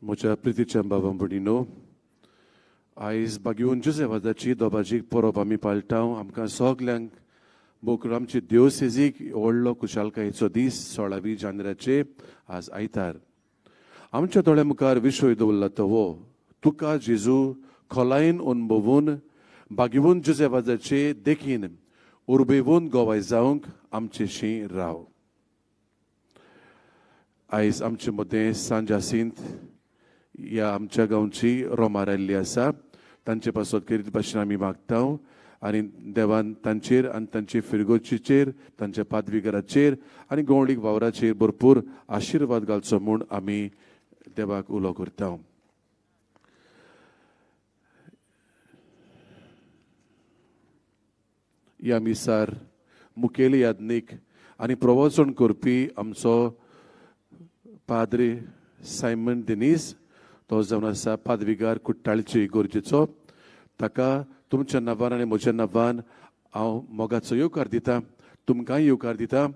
म्हज्या प्रितीच्या बाबा भयणीनो, आयज बागेवन जुझेवाजाची दोबाजीक परब आमी पाळटा. आमकां सगल्यांक बोकरो आमची देवसेजीक व्हडलो खुशालकायेचो दीस 16 जानेवारीचे आज आयतार. आमच्या दोळ्या मुखार विशय दवरला तो हो, तुका जेजू खोलायेन अनुभवून बागेवन जुझेवाजाचे देखीन उर्बेवन गोवाय जावंक आमचेशी राव. आयज आमचे मदें सांजासींत ह्या आमच्या गांवची रोमार आयिल्ली आसा, तांचे पासत करीत भाशेन आमी मागता आनी देवान तांचेर आनी तांचे फिरगोचीचेर, तांच्या पादविगाराचेर आनी गवळीक वावराचेर भरपूर आशिर्वाद घालचो म्हूण आमी देवाक उलो करता. ह्या मिसार मुखेली याज्ञीक आनी प्रवचन करपी आमचो पाद्री सायमन दिनीस, तो जावन आसा पादविगार कुट्टाळचे इगर्जेचो. ताका तुमच्या नांवान आनी म्हज्या नांवान हांव मोगाचो येवकार दिता, तुमकांय येवकार दिता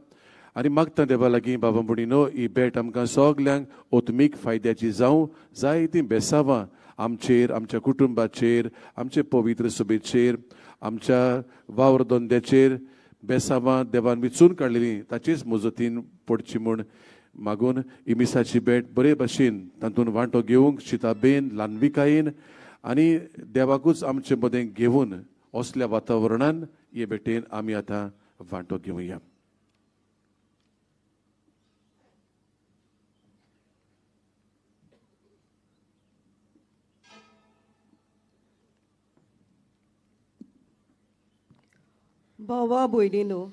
आनी मागता देवा लागीं बाबा भयणीनो ही भेट आमकां सगल्यांक ओतमीक फायद्याची जावं. जायतीं बेसावां आमचेर, आमच्या कुटुंबाचेर, आमचे पवित्र सभेचेर, आमच्या वावर धंद्याचेर बेसावां देवान विचून काडलेलीं ताचेच मजतीन पडची म्हूण मागून ही मिसाची भेट बरे भाशेन तातूंत वांटो घेवंक शिताबेन ल्हानविकायेन आनी देवाकूच आमचे मदें घेवन असल्या वातावरणान हे भेटेन आमी आतां वांटो घेवया. भावा भयणीनो,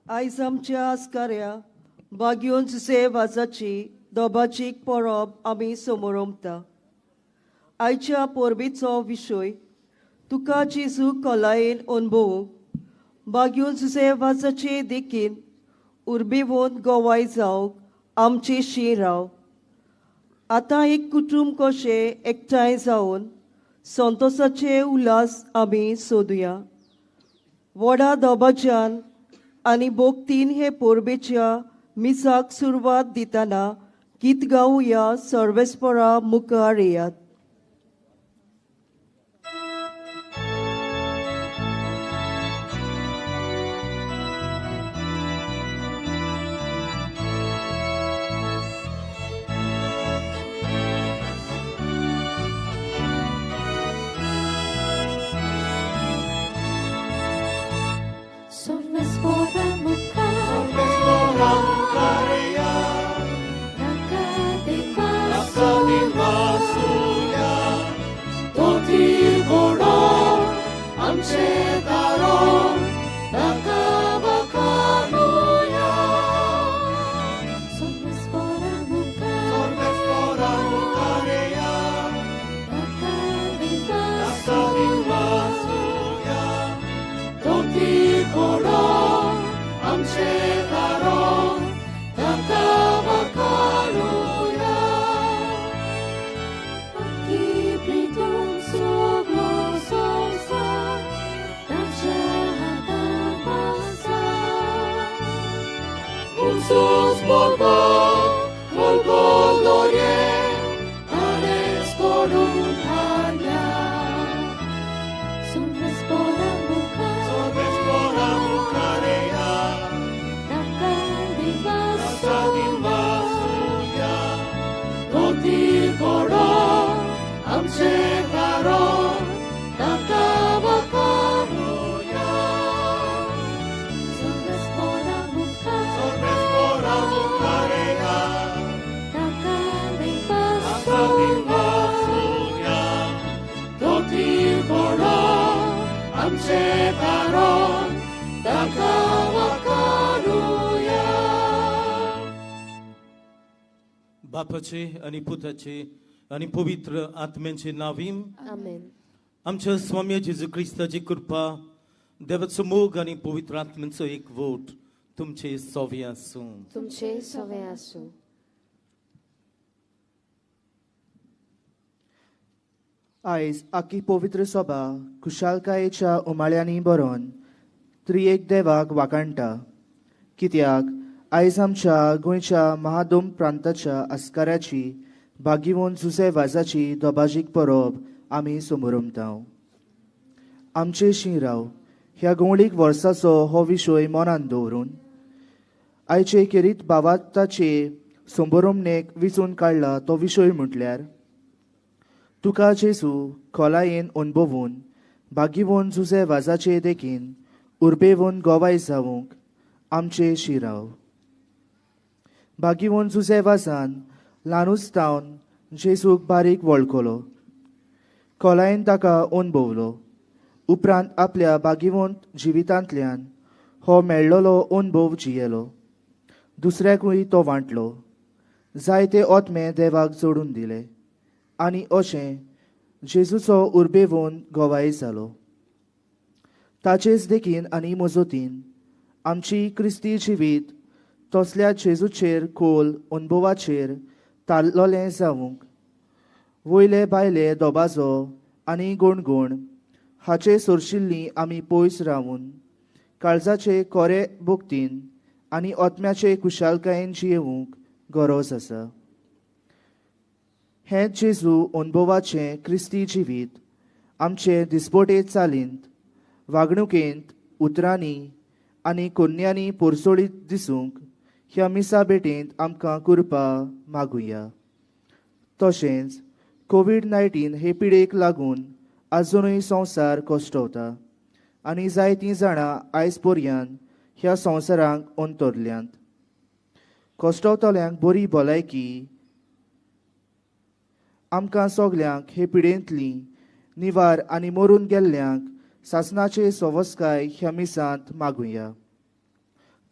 आयज आमच्या आस्काऱ्या बागयोन जुसे वाजाची दोबाचीक परब आमी समोरमता. आयच्या परबेचो विशय तुका जेजू खोलायेन अनुभवूंक बागयोन जुसे वाजाचे देखीन उर्बेवन गोवाय जावंक आमचे शी राव. आतां एक कुटुंब कशें एकठांय जावन संतोसाचे उल्हास आमी सोदुया. व्हडा दबाज्यान आनी भोक्तीन हे परबेच्या मिसाक सुरवात दितना गीत गावया. सर्वेस्परा मुखार येयात. बापाचे आणि पुताचे आणि पवित्र आत्म्यांचे नावीम आमेन. आमच्या स्वामी जेजू क्रिस्ताची कृपा, देवाचो मोग आणि पवित्र आत्म्यांचो एक वोट तुमचे सवे आसूं. तुमचे सवे आसूं. आयज आखी पवित्र सभा खुशालकायेच्या उमाळ्यांनी बरोवन त्रिएक देवाक वाखाणटा, कित्याक आयज आमच्या गोंयच्या महादोम प्रांताच्या आस्काराची भागीवंत जुझे वाजाची दोबाजीक परब आमी समोरमता. आमचे शिंराव ह्या गोंवळीक वर्साचो हो विशय मनान दवरून आयचे खेरीत बावाताचे संबोरमणेक विचून काडला तो विशय म्हटल्यार तुका जेजू खोलायेन अणभवून भागीवंत जुझे वाजाचे देखीन उर्बेवन गोवाय जावंक आमचे शिराव. भागीवंत जुझे वाजान ल्हानूच तावन जेजूक बारीक वळखलो, खोलायेन ताका अणभवलो. उपरांत आपल्या भागीवंत जिवितांतल्यान हो मेळ्ळलो अणभव जियेलो, दुसऱ्याकूय तो वांटलो, जायते आत्मे देवाक जोडून दिले आनी अशें जेजूचो उर्बेवन गोवाय जालो. ताचेच देखीन आनी मजतीन आमची क्रिस्ती जिवीत तसल्या जेजूचेर खोल अणभवाचेर ताल्लोलें जावंक वयले भायले दोबाजो आनी गुणगुण हाचे सोरशिल्लीं आमी पयस रावून काळजाचे कोरे भक्तीन आनी आत्म्याचे कुशालकायेन जियेवंक गरज आसा. हें जेजू अणभवाचें क्रिस्ती जिवीत आमचे दिसपटे चालींत, वागणुकेंत, उतरांनी आनी कोन्यांनी पोरसोळीत दिसूंक ह्या मिसा भेटेंत आमकां कृपा मागुया. तशेंच कोवीड-19 हे पिडेक लागून आजुनूय संवसार कश्टवता आनी जायतीं जाणां आयज पर्यंत ह्या संवसारांक अंतरल्यांत. कश्टवतल्यांक बरी भलायकी आमकां सगल्यांक हे पिडेंतली निवार आनी मरून गेल्ल्यांक सासणाचे सवस्काय ह्या मिसांत मागुया.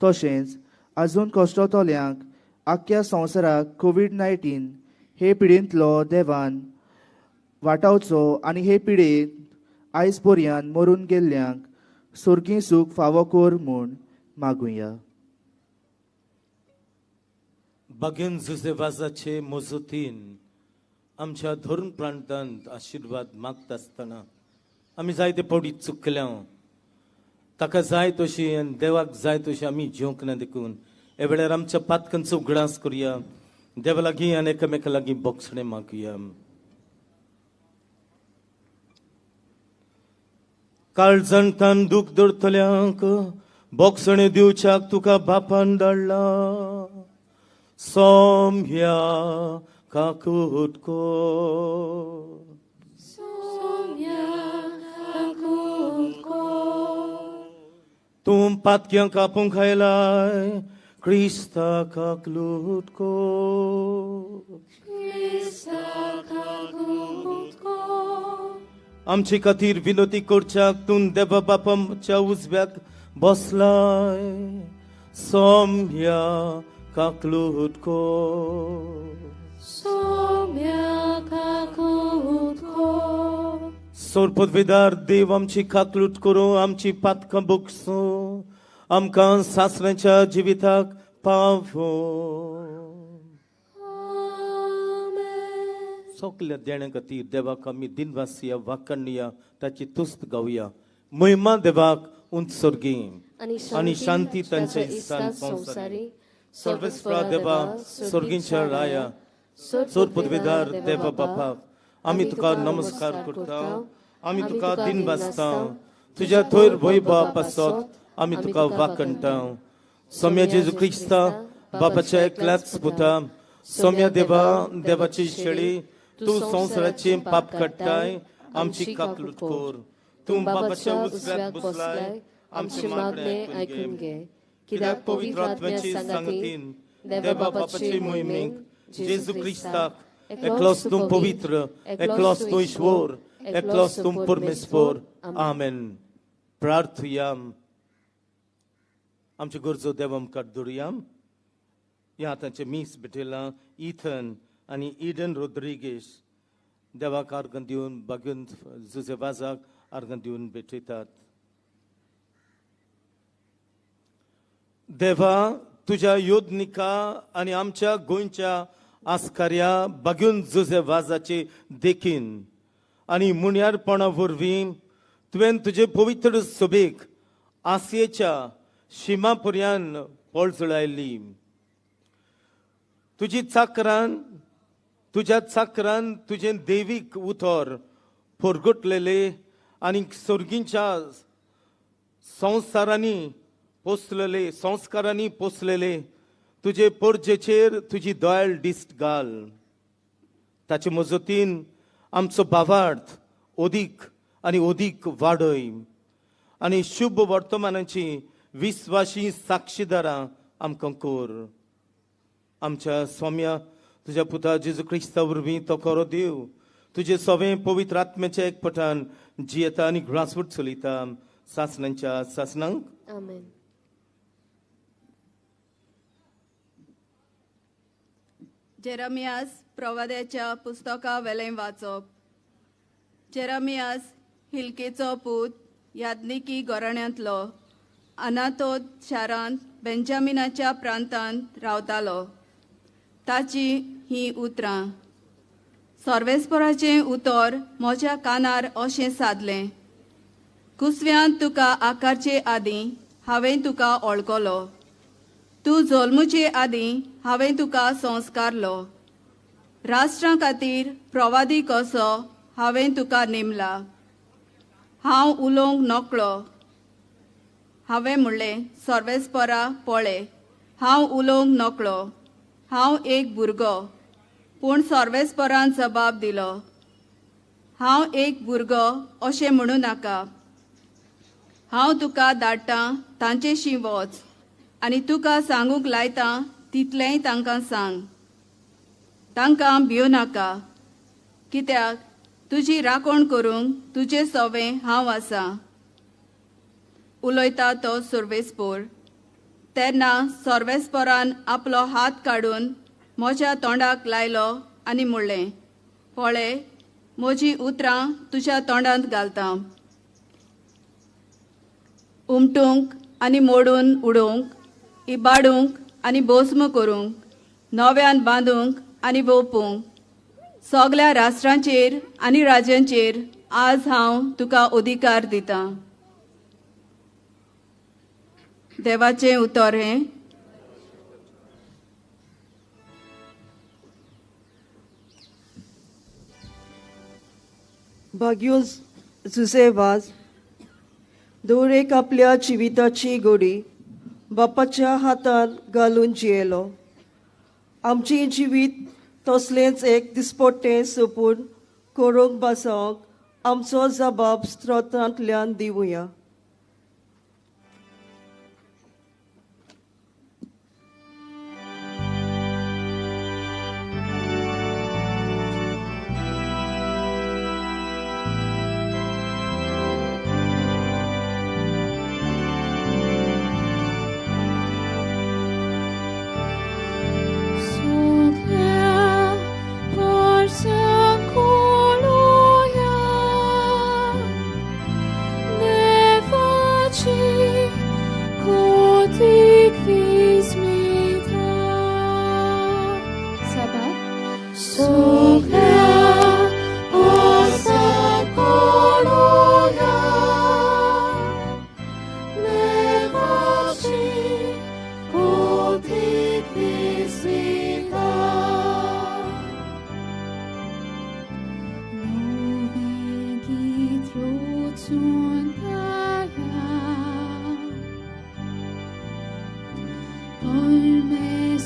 तशेंच आजून कश्टवतल्यांक आख्ख्या संवसाराक कोवीड-19 हे पिडेंतलो देवान वाटावचो आनी हे पिडेंत आयज पर्यंत मरून गेल्ल्यांक सोर्गी सूख फावो कर म्हूण मागुया. बागेन जुझे वाजाचे मजतीन आमच्या धरून प्रांतांत आशिर्वाद मागता आसतना आमी जायते फावटी चुकल्या, ताका जाय तशी आनी देवाक जाय तशी आमी जेवंक ना. देखून हे वेळार आमच्या पातकांचो उगडास करुया, देवा लागीं आनी एकामेका लागीं बोगसणें मागुया. काळजांतान दूख दवरतल्यांक बोगसणें दिवच्याक तुका बापान धाडला. सोम्या काकूट कर, तूं पातक्यांक आपूंक आयलाय, क्रिस्ता काकलूट कर. आमचे खातीर विनोती करच्याक तूं देवा बापाच्या उजव्याक बसलाय. सोम्या काकलूट कर, सोरपदवेदार देव आमची काकलूट करूं, आमची पातकां बोगसूं, आमकां सासऱ्यांच्या जिविताक पावो. सगल्या देण्या खातीर देवाक आमी दिनवासिया, वाखणया, ताची तुस्त गावया. महिमा देवाक उंच सोर्गी आनी शांती तांच्या इस्तान संवसारी. सर्वेस्परा देवा, सोर्गींच्या राया, सोर पदवेदार देवा बापाक आमी तुका नमस्कार करता, आमी तुका दिनवासता. तुज्या थोर वैभवा पासत आमी तुका वाखणटा. सोम्या जेजू क्रिस्ता बापाच्या एकल्याच पुता, सोम्या देवा देवाची शेळी, तूं संवसाराचे पाप काडटाय, आमची काकलूट कर. तूं बापाच्या उजव्याक बसलाय, आमचे मागणें आयकून घे. कित्याक पवित्र आत्म्याची सांगतीन देवा बापाचे मोहिमेक जेजू क्रिस्ताक एकलोच तूं पवित्र, एकलोच तूं ईश्वर, एकलोच तूं परमेश्वर. आमेन. प्रार्थुया. आमच्यो गरजो देवा मुखार दवरुया. ह्या तांचे मीस भेटयलां इथन आनी इडन रोद्रिगेश देवाक आर्गां दिवन बागून जुझे वाजाक आर्गां दिवन भेटयतात. देवा तुज्या योदनिका आनी आमच्या गोंयच्या आस्कार्या बागून जुझे वाजाचे देखीन आनी मुण्यारपणा वरवीं तुवें तुजे पवित्र सभेक आसयेच्या शिमा पर्यंत पळजळायली. तुजी चाकरान तुज्या चाकरान तुजें देवीक उतर परगटलेले आनी सर्गींच्या संवसारांनी पोसलेले संस्कारांनी पोसलेले तुजे पोरजेचेर तुजी दयाळ दिश्ट घाल. ताचे मजतीन आमचो भावार्थ अदीक आनी अदीक वाडय आनी शुभ वर्तमानाची विस्वाशी साक्षीदारां आमकां कर. आमच्या स्वाम्या तुज्या पुता जेजू क्रिस्ता वरवीं तो खरो देव तुजे सवें पवित्र आत्म्याच्या एकपटान जियेता आनी ग्रासवट चलयता सासणांच्या सासणांक. आमेन. जेरमियास प्रवाद्याच्या पुस्तका वेलें वाचप. जेरमियास हिल्केचो पूत याज्ञिकी घराण्यांतलो अनातोत शारांत बेंजामिनाच्या प्रांतांत रावतालो. ताची हीं उतरां. सर्वेस्पराचें उतर म्हज्या कानार अशें सादलें, कुसव्यांत तुका आकारचे आदीं हांवें तुका ओळखलो, तूं जल्मुचे आदीं हांवें तुका संस्कारलो, राष्ट्रां खातीर प्रवादी कसो हांवें तुका नेमला. हांव उलोवंक नकळो. हांवें म्हणलें, सर्वेस्परा पळय, हांव उलोवंक नकळो, हांव एक भुरगो. पूण सर्वेस्परान जबाब दिलो, हांव एक भुरगो अशें म्हणूं नाका. हांव तुका धाडटां तांचेशी वच आनी तुका सांगूंक लायतां तितलेंय तांकां सांग. तांकां भियो नाका, कित्याक तुजी राखण करूंक तुजे सवें हांव आसा. उलयता तो सर्वेस्पोर. तेन्ना सर्वेस्परान आपलो हात काडून म्हज्या तोंडाक लायलो आनी म्हणलें, पळय, म्हजी उतरां तुज्या तोंडांत घालता. उमटूंक आनी मोडून उडोवंक, इबाडूंक आनी भस्म करूंक, नव्यान बांदूंक आनी वोपूंक, सगल्या राष्ट्रांचेर आनी राज्यांचेर आज हांव तुका अधिकार दितां. देवाचें उतर हें. भाग्यो जुझे वाज दर एक आपल्या जिविताची गोडी बापाच्या हातांत घालून जियेलो. आमचें जिवीत तसलेंच एक दिसपट्टें सोंपून करूंक बसोवंक आमचो जबाब स्त्रोतांतल्यान दिवया.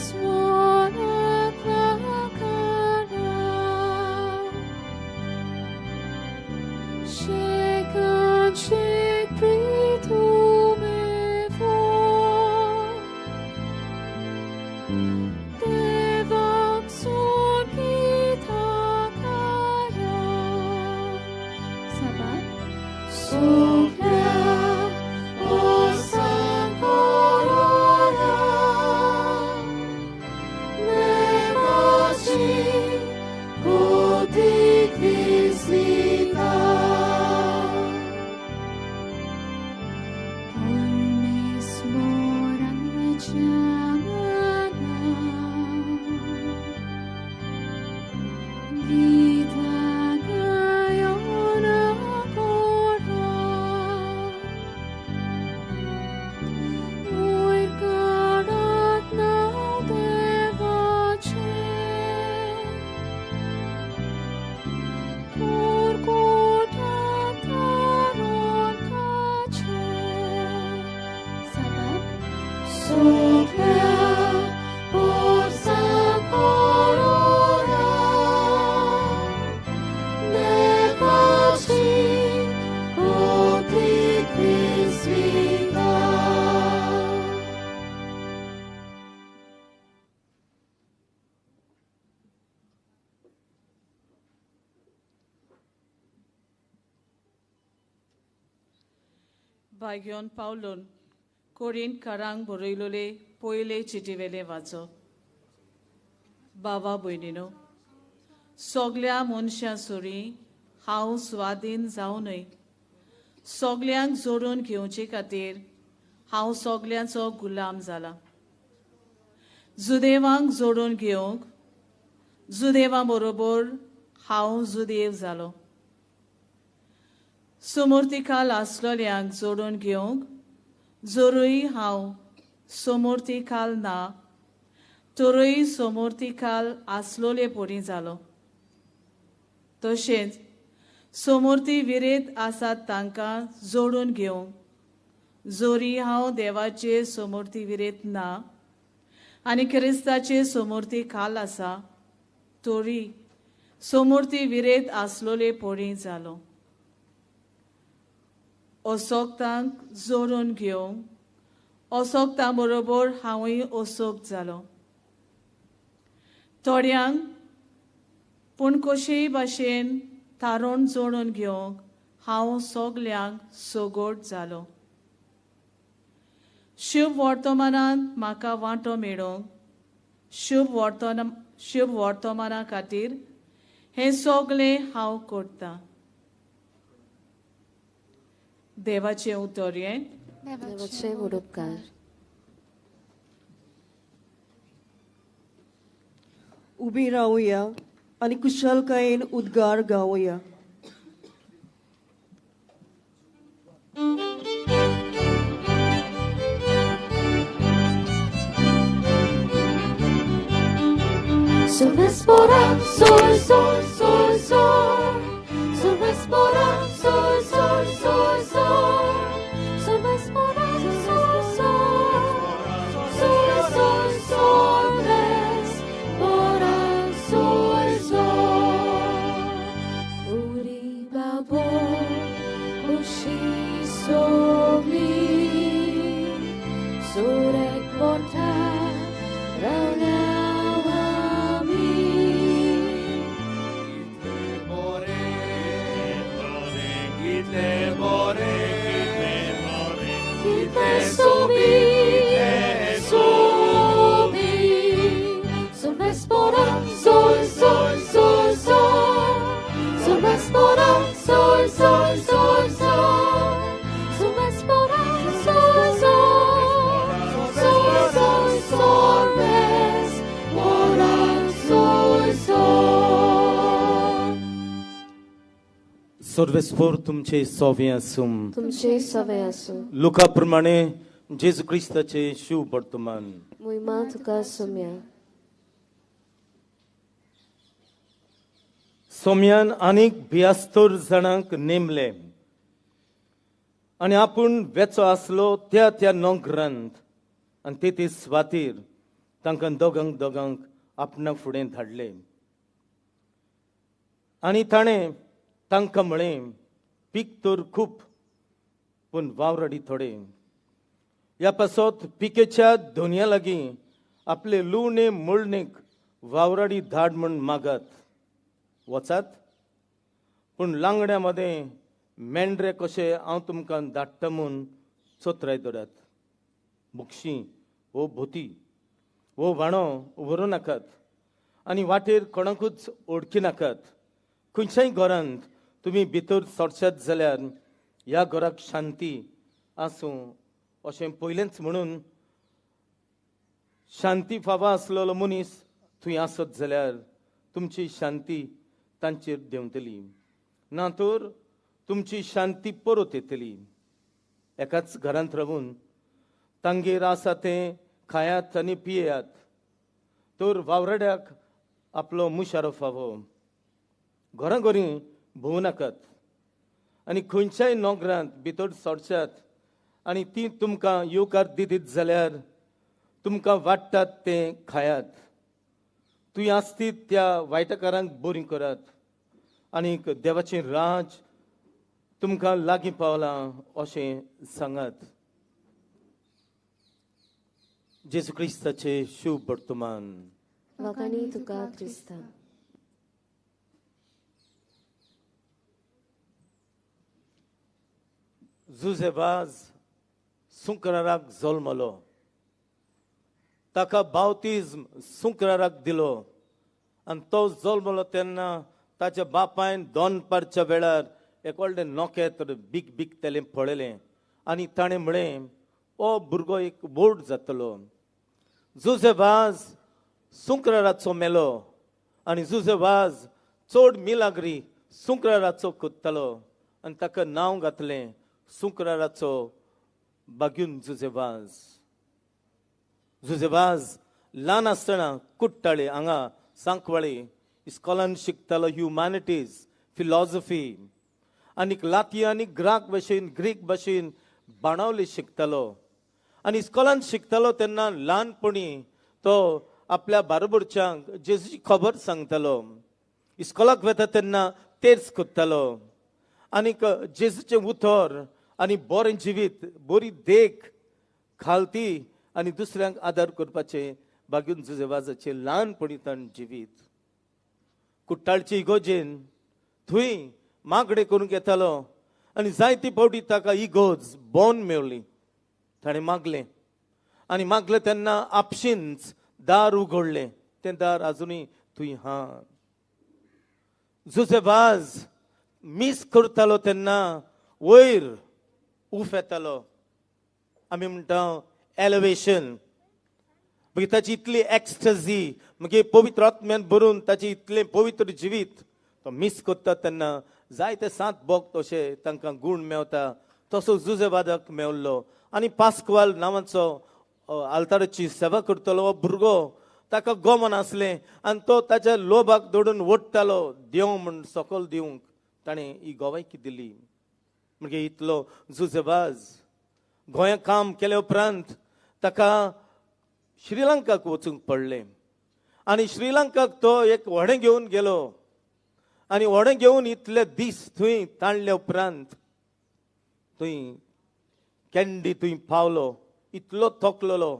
परमेश्वरा भाग्योन पावलोन कोरिंथकारांक बरयलोले पयले चिटीवेले वाचो. बाबा भयणीनो, सगल्या मनशां सरी हांव स्वाधीन जावनय सगल्यांक जोडून घेवचे खातीर हांव सगल्यांचो गुलाम जाला. जुदेवांक जोडून घेवंक जुदेवा बरोबर हांव जुदेव जालो. समोर्तिखाल आसलोल्यांक जोडून घेवंक जरूय हांव समोर्तिखाल ना तरूय समोर्तिखाल आसलोले परी जालो. तशेंच समोर्ती विरेत आसात तांकां जोडून घेवंक जोरी हांव देवाचे समोर्ती विरेत ना आनी क्रिस्ताचे समोर्ती खाल आसा तरी समोर्ती विरेत आसलोले परी जालो. असोक्तांक जोडून घेवंक असोक्तां बरोबर हांवूय असोक्त जालो. थोड्यांक पूण कशेय भाशेन थारोवन जोडून घेवंक हांव सगल्यांक सगोट जालो. शुभ वर्तमानांत म्हाका वांटो मेळोवंक शुभ वर्तमाना खातीर हें सगलें हांव करतां. देवाचें उतर हें. देवाचे उपकार. उबी रावया आनी कुशलकायेन उद्गार गावया. Sol, sol, sol, sol, sol. Sol, sol, sol, sol, sol. Sol, sol, sol. Sol, sol, sol, sol, sol. Uri babo, kushi sobli, surek bota, rauna. Sol, sol, sol, sol. Sol, sol, sol, sol, sol. Sol, sol, sol. Sol, sol, sol, sol, sol. सर्वेस्पोर तुमचे सोवे आसूं. तुमचे सोवे आसूं. लुका प्रमाणे जेजू क्रिस्ताचे शुभ वर्तमान. महिमा तुका सोम्या. सोम्यान आनीक 72 जाणांक नेमले आनी आपूण वेचो आसलो त्या त्या नगरांत आनी ते ते स्वातीर तांकां दोगांक दोगांक आपणा फुडें धाडले. आनी ताणें तांकां म्हळें, पीक तर खूब पूण वावराडी थोडे. ह्या पासत पिकेच्या दोनया लागीं आपले लुवणे मळणेक वावराडी धाड म्हूण मागात. वचात पूण लांगड्या मदें मेंढरे कशे हांव तुमकां धाडटा म्हूण चोत्राय दवरात. बुक्षी वो भोती वो व्हाणो व्हरूं नाकात आनी वाटेर कोणाकूच ओळखी नाकात. खंयच्याय घरांत तुमी भितर सरशात जाल्यार ह्या घराक शांती आसूं अशें पयलेंच म्हणून शांती फावा आसलेलो मनीस थंय आसत जाल्यार तुमची शांती तांचेर देंवतली, ना तर तुमची शांती परत येतली. एकाच घरांत रावून तांगेर आसा तें खायात आनी पियेयात, तर वावराड्याक आपलो मुशारो फावो. घराघरी भोंवू नाकात आनी खंयच्याय नगरांत भितर सरशात आनी ती तुमकां येवकार दितीत जाल्यार तुमकां वाडटात तें खायात. तुवें आसतीत त्या वायटकारांक बरी करात आनीक देवाचें राज तुमकां लागीं पावलां अशें सांगात. जेजू क्रिस्ताचें शुभ वर्तमान. वाखाणी तुका क्रिस्ता. जुजे वाज सुंकराराक जल्मलो, ताका बावतिज्म सुंकराराक दिलो आनी तो जल्मलो तेन्ना ताच्या बापायन दोनपारच्या वेळार एक व्हडलें नोकेत्र बीग बीग तेलें पळयलें आनी ताणें म्हळें, हो भुरगो एक व्हड जातलो. जुजे वाज सुंकराराचो मेलो आनी जुजे वाज चड मिलाग्री सुंकराराचो कोत्तालो आनी ताका नांव घातलें सुंकराराचो बागून जुजे वाज. जुजे वाज ल्हान आसतना कुट्टाळे हांगा सांकवाळे इस्कॉलान शिकतालो ह्युमॅनिटीज फिलॉसफी आनी लाती आनी ग्राक भाशेन ग्रीक भाशेन बाणावली शिकतालो. आनी इस्कॉलान शिकतालो तेन्ना ल्हानपणी तो आपल्या बारोबरच्यांक जेजूची खबर सांगतालो. इस्कॉलाक वता तेन्ना तेर्स कोत्तालो आनीक जेजूचें उतर आनी बरें जिवीत बरी देख खालती आनी दुसऱ्यांक आदार करपाचें बागून जुजे वाजाचें ल्हानपणी ताण जिवीत. कुट्टाळची इगोजेन थंय मागणें करूंक येतालो आनी जायती फावटी ताका इगोज बोन मेवली. ताणें मागलें आनी मागलें तेन्ना आपशींच दार उगडलें, तें दार आजुनूय थंय हा. जुजे वाज मीस करतालो तेन्ना वयर उफ येतालो, आमी म्हणटा एलिवेशन. मागीर ताची इतली एक्स्टजी, मागीर पवित्र आत्म्यान भरून ताची इतलें पवित्र जिवीत तो मीस करता तेन्ना जायते सात बोग तशे तांकां गूण मेवता. तसो जुजे वाजाक मेवल्लो आनी पास्कवाल नांवाचो आल्ताराची सेवा करतलो हो भुरगो ताका गोमन आसलें आनी तो ताच्या लोबाक दोडून ओडटालो देव म्हूण सकल दिवंक ताणें ही गोवायकी दिली. म्हणजे इतलो जुजे वाज गोंया काम केले उपरांत ताका श्रीलंकाक वचूंक पडलें आनी श्रीलंकाक तो एक व्हडें घेवन गेलो आनी व्हडें घेवन इतले दीस थंय ताणले उपरांत थंय कॅन्डी थंय पावलो. इतलो थकलेलो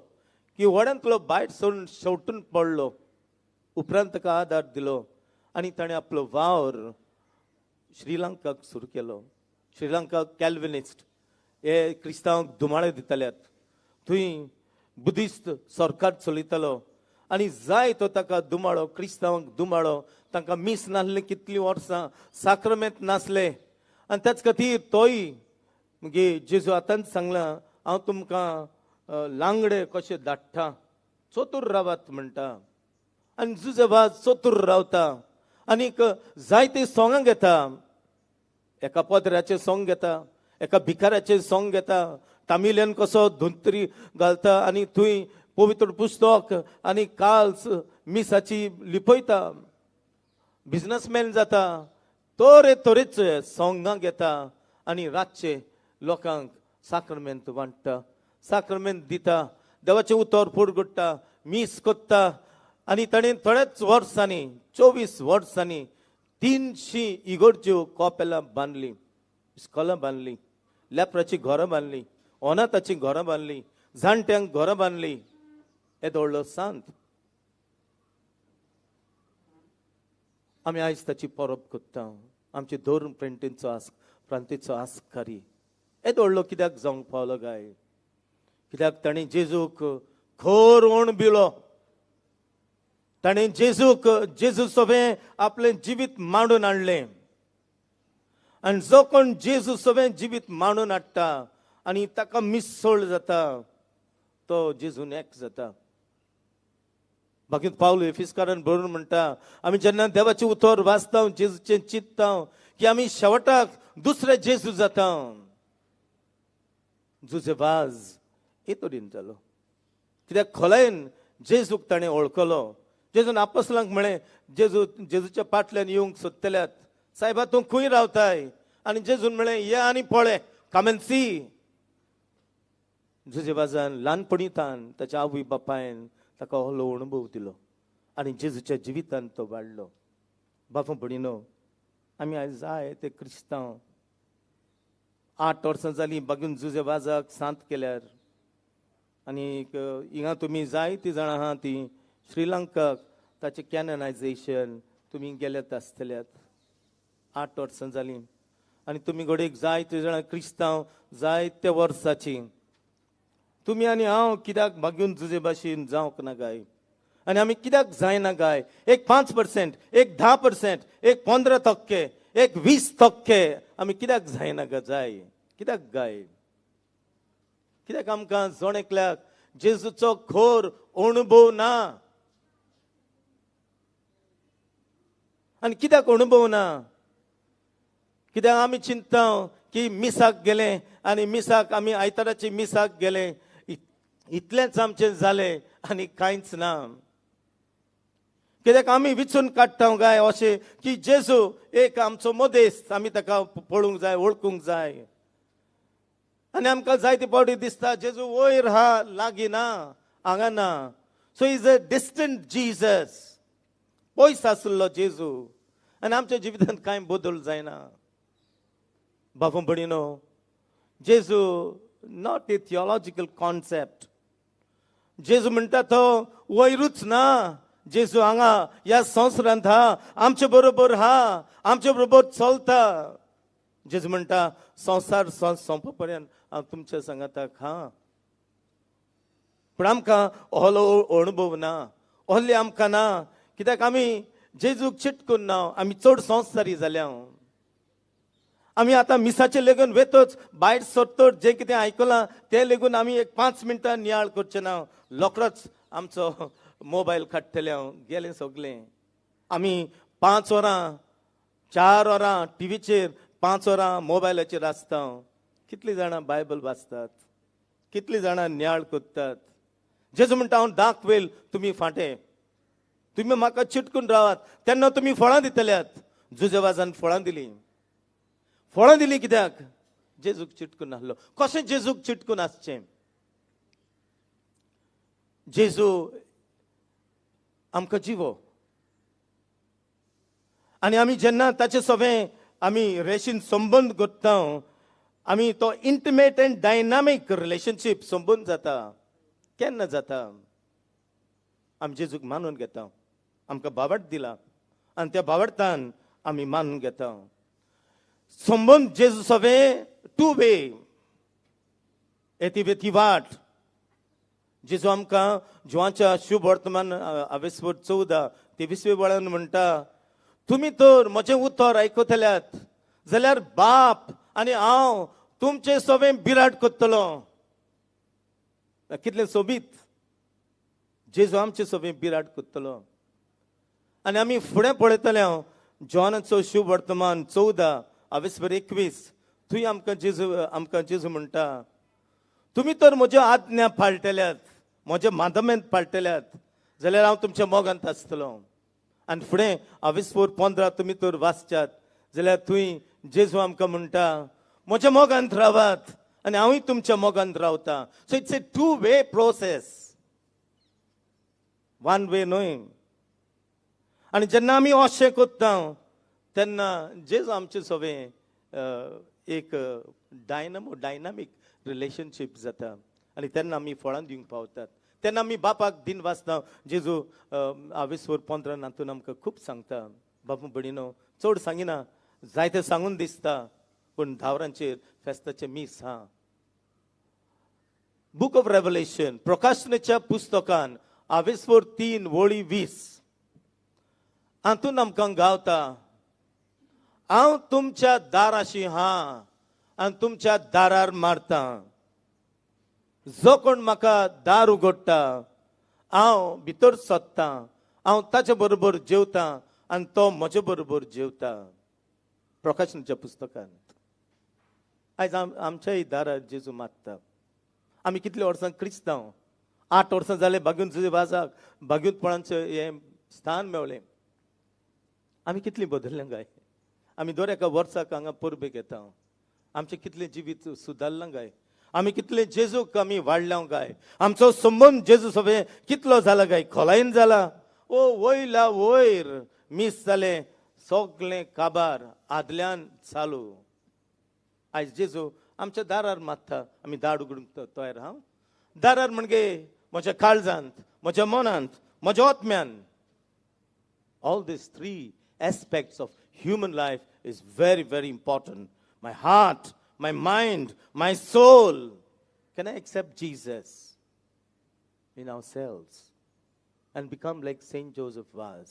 की व्हड्यांतलो भायर सोडून शेवटून पडलो. उपरांत ताका आदार दिलो आनी ताणें आपलो वावर श्रीलंकाक सुरू केलो. श्रीलंका कॅल्विनिस्ट हे क्रिस्तांवांक धुमाळे दिताल्यात, थंय बुद्धिस्ट सरकार चलयतालो आनी जाय तो ताका दुमाळो, क्रिस्तांवांक दुमाळो. तांकां मीस नासलें कितलीं वर्सां, साक्रमेंत नासलें आनी त्याच खातीर तोय मागीर जेजू आतांच सांगलां, हांव तुमकां लांगडे कशे धाडटा, चतूर रावात म्हणटा. आनी जुजे वाज चतूर रावता आनीक जायते सोंगां घेता. एका पदराचें सोंग घेता, एका भिकाराचें सोंग घेता, तामिल्यान कसो धुंत्री घालता आनी थंय पवित्र पुस्तक आनी काल्स मिसाची लिपयता, बिजनसमॅन जाता, तरे तरेचे सोंगां घेता आनी रातचे लोकांक साक्रमेंत वांट्टा, साक्रमेंत दिता, देवाचें उतर पुरगुट्टा, मीस कोत्ता. आनी ताणें थोड्याच वर्सांनी 24 वर्सांनी 300 इगोर्ज्यो कॉपेलां बांदलीं, इस्कॉलां बांदलीं, लेपराचीं घरां बांदलीं, अनाथाचीं घरां बांदलीं, जाणट्यांक घरां बांदलीं. येदो व्हडलो सांत. आमी आयज ताची परब कोत्ता, आमचे धर्म प्रेंटीचो प्रांतीचो आस्कारी. येदो व्हडलो कित्याक जावंक पावलो काय? कित्याक ताणें जेजूक खर ओण बिलो. ताणें जेजूक जेजू सवें आपलें जिवीत मांडून हाडलें आनी जो कोण जेजू सवें जिवीत मांडून हाडटा आनी ताका मिसळ जाता तो जेजून एक जाता. बाकी पावलो एफिस्कारान बरोवन म्हणटा, आमी जेन्ना देवाचें उतर वाचता, जेजूचें चिंतता की आमी शेवटाक दुसरे जेजू जाता. जुजे वाज हे तरेन जालो कित्याक खोलायेन जेजूक ताणें वळखलो. जेजून आपसलांक म्हळें, जेजू जेजूच्या पाटल्यान येवंक सोदतल्यात, सायबा तूं खंय रावताय? आनी जेजून म्हळें, ये आनी पळय, कम एंड सी. जुजे वाजान ल्हानपणीतान ताच्या आवय बापायन ताका व्हडलो अणभव दिलो आनी जेजूच्या जिवितान तो वाडलो. बापा भयणीनो, आमी आयज जाय ते क्रिस्तांव 8 वर्सां जालीं बागून जुजे वाजाक सांत केल्यार आनी हिंगा तुमी जायतीं जाणां आहा तीं श्रीलंकाक ताचें कॅननायजेशन तुमी गेल्यात आसतल्यात. 8 वर्सां जालीं आनी तुमी घडयेक जायतीं जाणां क्रिस्तांव जायत्या वर्साचीं. तुमी आनी हांव कित्याक भाग्यून जुजे भाशेन जावंक ना काय? आनी आमी कित्याक जायना काय? एक 5%, एक 10%, एक 15%, एक 20% आमी कित्याक जायना गा जाय? कित्याक गाय? कित्याक आमकां जण एकल्याक जेजूचो खोर अणभव ना? आनी कित्याक अणभव ना? कित्याक आमी चिंता की मिसाक गेले आनी मिसाक आमी आयताराचे मिसाक गेले, इतलेंच आमचें जालें आनी कांयच ना. कित्याक आमी विचून काडटा काय अशें की जेजू एक आमचो मदेस्त, आमी ताका पळोवंक जाय, वळखूंक जाय. आनी आमकां जायते फावटी दिसता जेजू वयर हा, लागीं ना, हांगा ना. So is a distant Jesus, पयस आशिल्लो जेजू. आनी आमच्या जिवितांत कांय बदल जायना. बाबू भयणीनो, जेजू not a theological concept. जेजू म्हणटा तो वयरूच ना, जेजू हांगा ह्या संवसारांत हा, आमचे बरोबर हा, आमचे बरोबर चलता. जेजू म्हणटा संवसार सोंपा पर्यंत हांव तुमच्या सांगाताक हा. पूण आमकां ओहलो अणभव ना, ओहले आमकां ना. कित्याक आमी जेजूक चिटकून ना, आमी चड संवसारी जाल्या. आमी आतां मिसाचें लेगून वेतच भायर सरतच जें कितें आयकलां तें लेगून आमी एक 5 मिनटां नियाळ करचें ना, रोखडोच आमचो मोबायल काडटले. हांव गेलें सगलें. आमी 5 वरां 4 वरां टिवीचेर, 5 वरां मोबायलाचेर आसता. कितलीं जाणां बायबल वाचतात, कितलीं जाणां नियाळ करतात. जेजू म्हणटा हांव दाखवेल तुमी फांटे, तुमी म्हाका चिटकून रावात, तेन्ना तुमी फळां दितल्यात. जुजेवाजान फळां दिलीं. फळां दिलीं कित्याक? जेजूक चिटकून आसलो. कशें जेजूक चिटकून आसचें? जेजू आमकां जिवो, आनी आमी जेन्ना ताचे सवें आमी रेशीन संबंद करता, आमी तो इंटिमेट एंड डायनामीक रिलेशनशीप संबंद जाता. केन्ना जाता? आमी जेजूक मानून घेता, आमकां भावार्थ दिला आनी त्या भावार्थान आमी मानून घेता. संबंद जेजू सवें टू वे, येती वेती वाट. जेजू आमकां जुवांच्या शुभ वर्तमान आवेसवर 14 23 वळान म्हणटा, तुमी तर म्हजें उतर आयकतल्यात जाल्यार बाप आनी हांव तुमचे सवें बिराड करतलो. कितलें सोबीत! जेजू आमचे सवें बिराड करतलो. आनी आमी फुडें पळयतले हांव जॉनाचो शुभ वर्तमान 14 आवेसवर 21, थंय आमकां जेजू म्हणटा, तुमी तर म्हज्यो आज्ञा पाळटल्यात, म्हज्या माधमेंत पाळटल्यात जाल्यार हांव तुमच्या मोगांत आसतलो. आनी फुडें आवेसवर 15 तुमी तर वाचच्यात जाल्यार थंय जेजू आमकां म्हणटा, म्हज्या मोगांत रावात आनी हांवूय तुमच्या मोगांत रावता. So it's a 2 way process, 1 way न्हय. आनी जेन्ना आमी अशें करता तेन्ना जेजू आमचे सवें एक डायनामीक रिलेशनशीप जाता आनी तेन्ना आमी फळां दिवंक पावतात. तेन्ना आमी बापाक दिन वाचता. जेजू आवेसवर 15 नातून आमकां खूब सांगता. बापू भयणीनो, चड सांगिना, जायते सांगून दिसता, पूण 10 वरांचेर फेस्ताचें मीस हा. बूक ऑफ रेवलेशन, प्रकाशनाच्या पुस्तकान आवेसवर 3 वळी 20 हातून आमकां गावता, हांव तुमच्या दाराशी हा आनी तुमच्या दारार मारता. जो कोण म्हाका दार उगडटा हांव भितर सोदतां, हांव ताचे बरोबर जेवतां आनी तो म्हजे बरोबर जेवता. प्रकाशनाच्या पुस्तकांत आयज आमच्याय दारार जेजू मारता. आमी कितले वर्सां क्रिस्तांव, 8 वर्सां जाले बागून जुजे वाजाक बागूनपणाचें हें स्थान मेवलें. आमी कितलीं बदल्ल्या काय? आमी दर एका वर्साक हांगा परबेक येता. आमचें कितलें जिवीत सुदारलां काय? आमी कितले जेजूक आमी वाडल्या काय? आमचो संबंद जेजू सवें कितलो जाला काय? खोलायेन जाला. ओ वयला वयर मीस जालें सगळें काबार आदल्यान चालू. आयज जेजू आमच्या दारार मारता, आमी दार उगडूंक तयार हांव. दारार म्हणजे म्हज्या काळजांत, म्हज्या मनांत, म्हज्या आत्म्यान. All these 3 aspects of human life is very, very important. My heart, my mind, my soul. Can I accept Jesus in ourselves and become like Saint Joseph Vaz?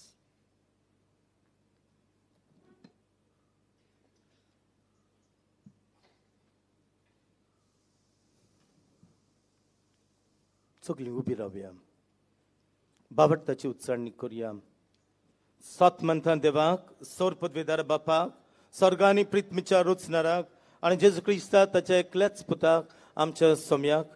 सगळीं उबी रावया, बाबडताची उच्चारणी करुया. सत मंथान देवाक, सोर पदवेदार बापाक, स्वर्गानी प्रितमीच्या रुचनाराक आनी जेजू क्रिस्ता ताच्या एकल्याच पुताक आमच्या सोम्याक,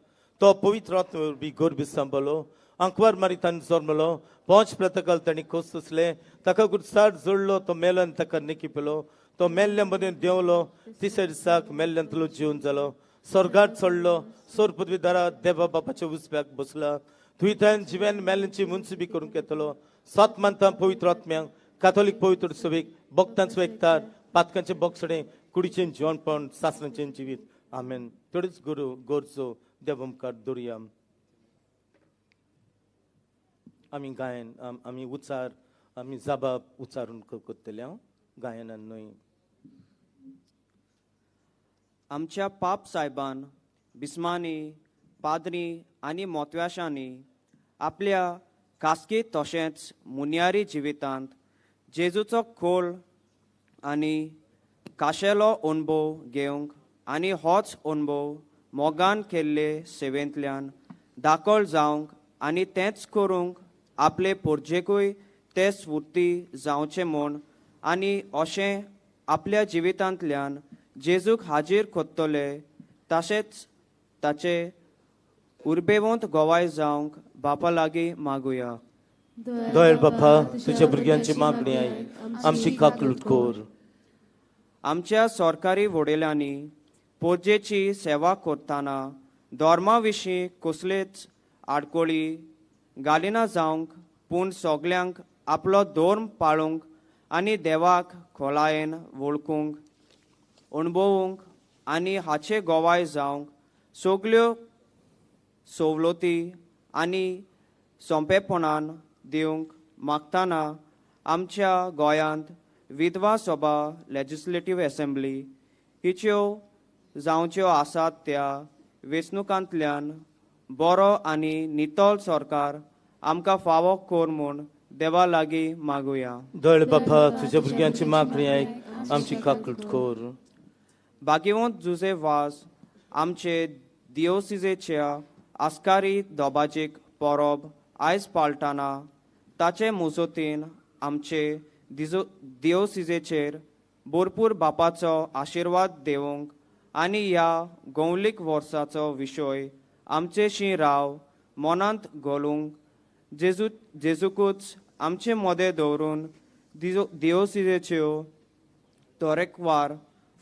तो पवित्र आत्म्या वरवीं गोरबी सांबाळ्ळो, आंकवार मारितान जल्मलो, पोंच प्रतकाल तांणी खोस सोंसले, ताका गुरसाट जोडलो, तो मेलो आनी ताका निकी पेलो, तो मेल्ल्या मदें देंवलो, तिसऱ्या दिसाक मेल्ल्यांतलो जिवन जालो, स्वर्गात चडलो, सोर पदवीदारा देवा बापाच्या उजव्याक बसला, थंय जिवेन मेल्यांची मुन्सिबी करूंक येतलो. सत मानता पवित्र आत्म्यांक, काथोलीक पवित्र सभेक, भक्तांचो एकतार, पातकांचे बोगसणे, कुडीचें जिवनपण, सासणाचें जिवीत. आमेन. थोडीच गुरू गोरचो देव मुखार दवरुया. आमी गायन, आमी उच्चार, आमी जाबाब उच्चारून करतले. हांव गायनान न्हय. आमच्या पाप सायबान, बिस्मांनी, पाद्री आनी मोतव्याशांनी आपल्या खासगी तशेंच मुन्यारी जिवितांत जेजूचो खोल आनी खाशेलो अणभव घेवंक आनी होच अणभव मोगान केल्ले सेवेंतल्यान दाखल जावंक आनी तेंच करूंक आपले पोरजेकूय ते स्फूर्ती जावचें म्हूण आनी अशें आपल्या जिवितांतल्यान जेजूक हाजीर कोत्तले तशेंच ताचे उर्बेवंत गोवाय जावंक बापा लागीं मागुया. दयाळ बापा, तुज्या भुरग्यांची मागणी आयक, आमची काकलूट कर. आमच्या सरकारी वडिलांनी पोरजेची सेवा करतना धर्मा विशीं कसलेच आडकोळी घालिना जावंक, पूण सगल्यांक आपलो धर्म पाळूंक आनी देवाक खोलायेन वळखूंक, अणभवूंक आनी हाचे गोवाय जावंक सगल्यो सवलती आनी सोंपेपणान दिवंक मागतना आमच्या गोंयांत विधवा सभा लेजिस्लेटीव एसेंब्ली हिच्यो जावच्यो आसात त्या वेंचणुकांतल्यान बरो आनी नितळ सरकार आमकां फावो कर म्हूण देवा लागीं मागुया. दयाळ बापा, तुज्या भुरग्यांची मागणी आयक, आमची काकलूट कर. भाग्यवंत जुझे वाज आमचे दियोसिजेच्या आस्कारी दोबाजीक परब आयज पाळटाना ताचे मुजोतीन आमचे दियोसिजेचेर भरपूर बापाचो आशिर्वाद देवंक आनी ह्या गोवलीक वर्साचो विशय आमचेशी राव मनांत घोलूंक जेजूकूच आमचे मदें दवरून दियोसिजेच्यो तरेकवार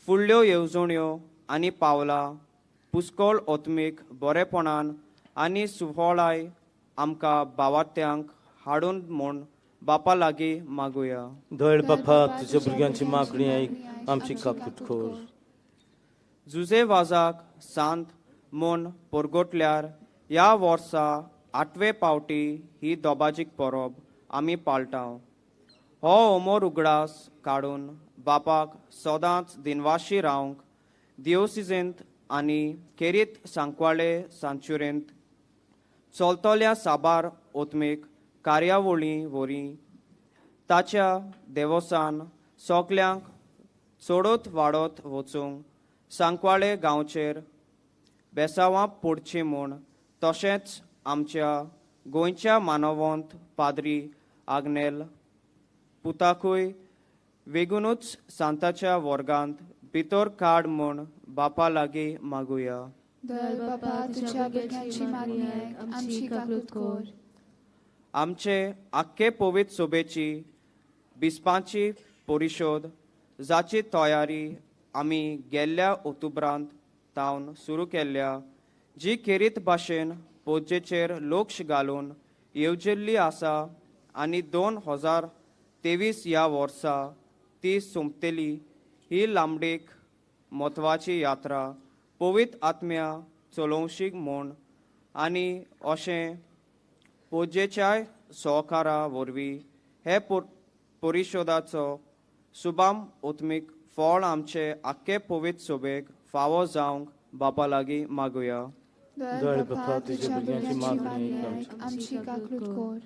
फुडल्यो येवजण्यो आनी पावलां पुस्कोळ आत्मीक बरेपणान आनी सुफळाय आमकां भावार्थ्यांक हाडून म्हूण बापा लागीं मागुया. दयाळ बापा, तुज्या भुरग्यांची मागणी आयक, आमची काकूट कर. जुझे वाजाक सांत म्हूण परगटल्यार ह्या वर्सा 8वे पावटी ही दोबाजीक परब आमी पाळटा. हो अमर उगडास काडून बापाक सदांच दिनवाशी रावंक दियोसिजेंत आनी खेरीत सांकवाळे सांचुरेंत चलतल्या साबार आत्मीक कार्यावळी वरी ताच्या देवसान सगल्यांक चडत वाडत वचूंक सांकवाळे गांवचेर बेसावां पडचीं म्हूण तशेंच आमच्या गोंयच्या मानवंत पाद्री आग्नेल पुताकूय वेगुनूच सांताच्या वर्गांत भितर काड म्हूण बापा लागीं मागुया. दयाळ बापा, तुज्या भुरग्यांची मागणी आयक, आमची काकूट कर. आमचे आख्खे पवित्र सभेची बिस्पांची परिशोद जाची तयारी आमी गेल्ल्या ऑक्टोबरांत तावन सुरू केल्ल्या, जी खेरीत भाशेन पोजेचेर लक्ष घालून येवजिल्ली आसा आनी 2023 ह्या वर्सा ती सोंपतली. ही लांबडीक म्हत्वाची यात्रा पवित्र आत्म्या चलोवशी म्हूण आनी अशें पोजेच्याय सहकारा वरवीं हे परिशोदाचो सुबाम आत्मीक फळ आमचे आख्खे पवित्र सभेक फावो जावंक बापा लागीं मागुया. दयाळ बापा, तुझ्या भुरग्यांची मागणी आयक, आमची काकळूत कर.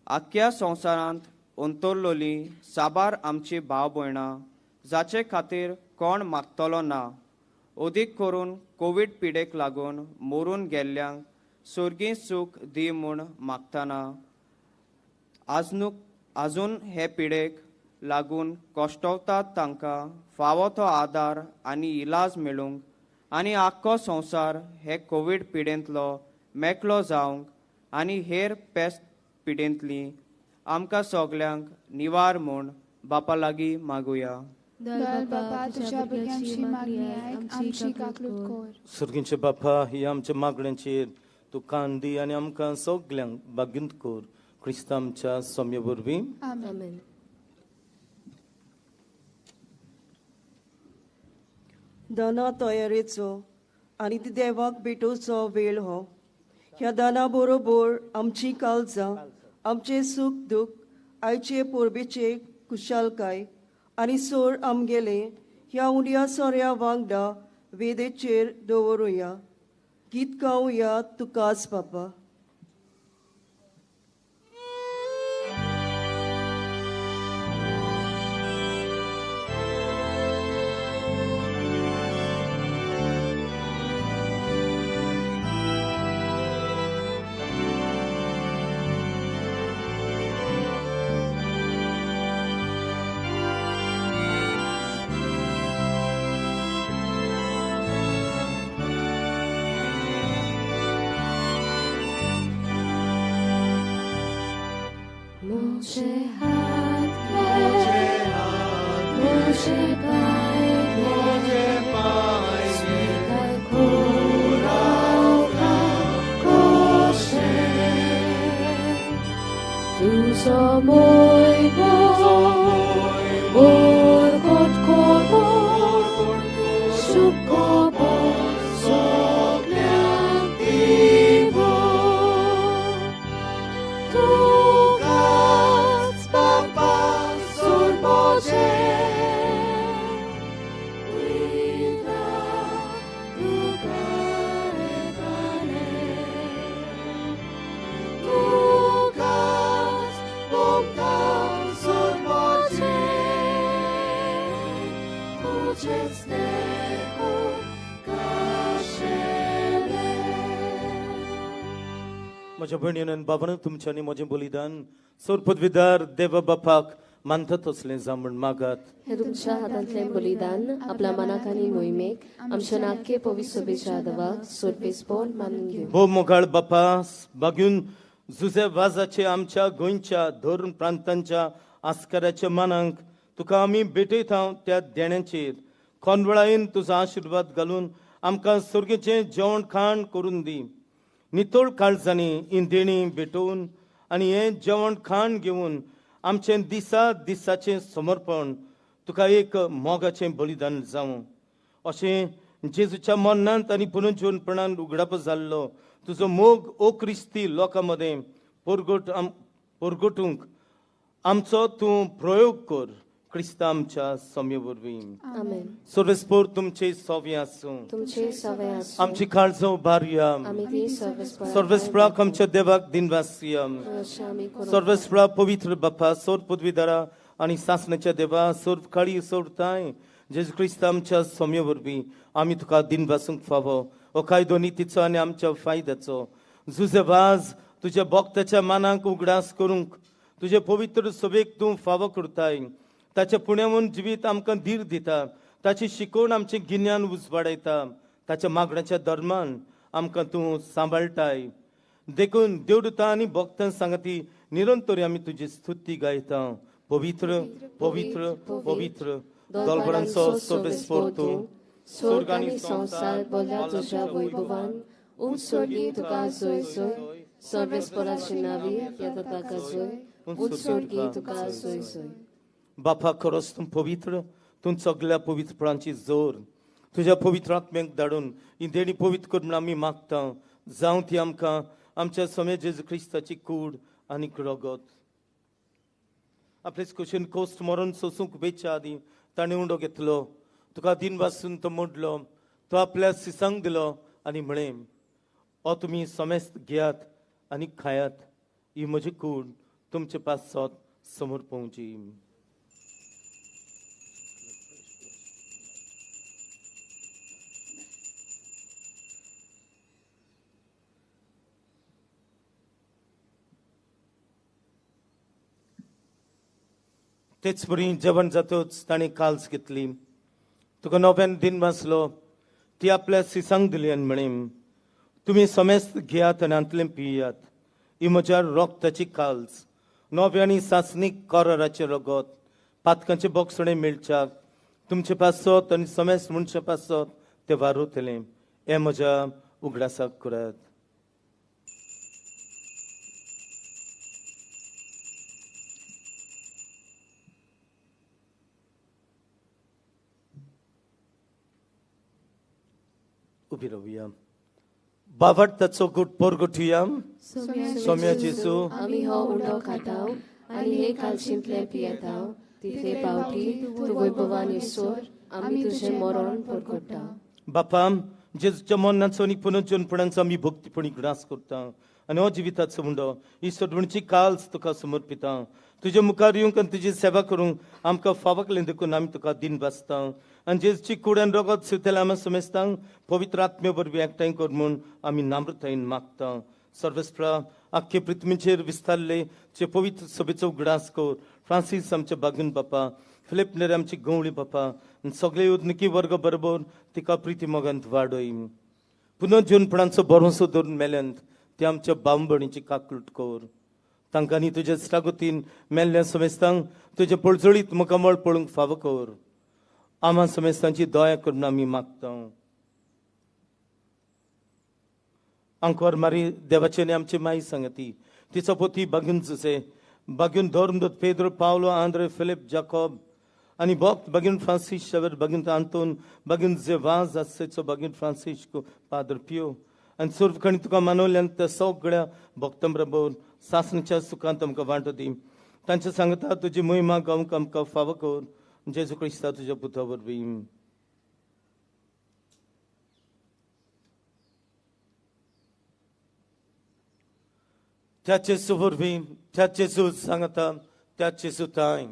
आख्या संवसारांत अंतरलोली साबार आमची भाव भयणां जाचे खातीर कोण मागतलो ना, अदीक करून कोवीड पिडेक लागून मरून गेल्ल्यांक स्वर्गीय सूख दी म्हूण मागतना आजून हे पिडेक लागून कश्टवतात तांकां फावो तो आदार आनी इलाज मेळूंक आनी आख्खो संवसार हे कोवीड पिडेंतलो मेकळो जावंक आनी हेर पेस्त पिडेंतली आमकां सगल्यांक निवार म्हूण बापा लागीं मागुया. दयाळ बापा, तुझ्या भुरग्यांची मागणी आयक, आमची काकळूत कर. सर्गींचे बापा, ही आमच्या मागण्यांचेर तूं कान दी आनी आमकां सगल्यांक बागींत कर. क्रिस्त आमच्या सोम्या वरवीं. आमेन. दाना तयारेचो आनी ती देवाक भेटोवचो वेळ हो. ह्या दाना बरोबर आमची काळजां, आमचें सूख दूख, आयचे परबेचे कुशालकाय आनी सोर आमगेले ह्या उंड्या सोऱ्या वांगडा वेदेचेर दवरुया. गीत गावया तुकाच बापा. म्हज्या भयणीन आनी बाबान, तुमच्या आनी म्हजें बलिदान सोर पदवीदार देवा बापाक मानता तसलें जावं म्हूण मागात. हे तुमच्या हातांतलें बलिदान आपल्या मनाक आनी मोहिमेक आमच्या नाक्य पवित्र सभेच्या देवाक सोरपेसपण मानून घेवं. भोव मोगाळ बापा, बागून जुजे वाजाचे आमच्या गोंयच्या धोरण प्रांतांच्या आस्काराच्या मानांक तुका आमी भेटयता. त्या देण्याचेर कोनवळायेन तुजो आशिर्वाद घालून आमकां सर्गेचें जेवण खाण करून दी. नितळ काळजांनी ही देणी भेटोवन आनी हें जेवण खाण घेवन आमचें दिसा दिसाचें समर्पण तुका एक मोगाचें बलिदान जावं. अशें जेजूच्या मरणांत आनी पुनर्जीवनपणान उगडाप जाल्लो तुजो मोग ओ क्रिस्ती लोकां मदें परगटूंक आमचो तूं प्रयोग कर. क्रिस्ता आमच्या सोम्या वरवीं. आमेन. सर्वेस्पोर तुमचे सोवे आसूं. तुमचे सोवे आसूं. आमची काळजां उबारया. सर्वेस्पराक आमच्या देवाक दिनवासया. सर्वेस्परा पवित्र बापा, सोर पदवीदारा आनी सासण्याच्या देवा, सोर काळी सोडताय जेजू क्रिस्त आमच्या सोम्या वरवीं आमी तुका दिनवासूंक फावो. हो कायदो नितीचो आनी आमच्या फायद्याचो. जुजे वाज तुज्या भक्ताच्या मानाक उगडास करूंक तुजे पवित्र सभेक तूं फावो करताय. ताच्या पुण्यावून जिवीत आमकां धीर दिता. ताची शिकवण आमचें गिन्यान उजवाडायता. ताच्या मागण्याच्या धर्मान आमकां तूं सांबाळटाय. देखून देवदूतां आनी भक्तां सांगती निरंतर आमी तुजी स्तुती गायता. पवित्र पवित्र पवित्र दलबरांचो सर्वेस्पोर तूं, स्वर्ग आनी संवसार भरला तुज्या वैभवान. उंच स्वर्गी तुका जोय जोय, सर्वेस्पोराचे नांवी येता ताका जोय, उंच स्वर्गी तुका जोय जोय. बापा, खरोच तूं पवित्र, तूं सगल्या पवित्रपणाची जोर. तुज्या पवित्र आत्म्याक धाडून ही देणी पवित्र कर म्हूण आमी मागता. जावं ती आमकां आमच्या सोम्या जेजू क्रिस्ताची कूड आनी रगत. आपलेच कुशीन कोस्ट मरून सोसूंक वेच्या आदीं ताणें उंडो घेतलो, तुका दिनवासून तो मोडलो, तो आपल्या सिसांक दिलो आनी म्हळें, हो तुमी समेस्त घेयात आनी खायात, ही म्हजी कूड तुमचे पासत समोर पळोवची. तेच परी जेवण जातच ताणें काल्स घेतली, तुका नव्यान दिन वाचलो, ती आपल्या सिसांक दिली आनी म्हळें, तुमी समेस्त घेयात आनी हांतलें पियात, ही म्हज्या रोगताची काल्स, नव्या आनी सासणीक कराराचें रगत, पातकांचें बोगसणें मेळच्याक तुमचे पासत आनी समेस्त मनशां पासत तें वारवतलें. हें म्हज्या उगडासाक करात. उबी रावया. बावडताचो गुट पोरगोठुया. सोम्या जेजू, आमी हो उंडो खाताव आनी हे कालशींतले पियेताव, तितले पावटी तूं वैभवान ईश्वर आमी तुजें मरण परगट्टा. बापा, जेजूच्या मरणाचो आनी पुनर्जनपणाचो आमी भक्तीपणी ग्रास करता आनी हो जिविताचो उंडो ही सोडवणची काल्स तुका समर्पिता. तुजे मुखार येवंक आनी तुजी सेवा करूंक आमकां फावकलें देखून आमी तुका दिन वाचता आनी जेजूची कूड आनी रगत शिवतल्या आमी समेस्तांक पवित्र आत्मे वरवीं एकठांय कर म्हूण आमी नम्रतायेन मागता. सर्वेस्परा, आख्खे पृथ्वीचेर विस्तारले जे पवित्र सभेचो उगडास कर. फ्रांसीस आमचे बागून बापा, फिलिप नेर आमची गवळी बापा आनी सगळे उदनिकी वर्ग बरोबर तिका प्रिती मोगांत वाडय. पुनर्जीवनपणाचो भरवंसो धरून मेल्यांत ते आमच्या बावबणीची काकलूट कर. तांकांनी तुज्या स्टागोतीन मेल्ल्या समेस्तांक तुजे पळजळीत मुखामळ पळोवंक फावो कर. आमा समेस्तांची दया करून आमी मागता. आंकवार मारी देवाचे आनी आमची माई सांगती, तिचो पोती बागून जुसे, बागून धर्मदूत पेद्रो, पावलो, आंद्रे, फिलिप, जाकोब आनी भक्त बागून Francis shaver, बागून Anton, बागून जेवाज आसेचो, बागून Francisco, Padu पियो आनी सर्वखणी तुका मानवल्यान त्या सगळ्या भक्तां बरोबर सासणीच्या सुखांत आमकां वांटो दी. तांचे सांगता तुजी महिमा गावंक आमकां फावो कर. जेजू क्रिस्ता तुज्या पुता वरवीं. त्या जेजू वरवीं, त्या जेजू सांगता, त्या जेजू ताय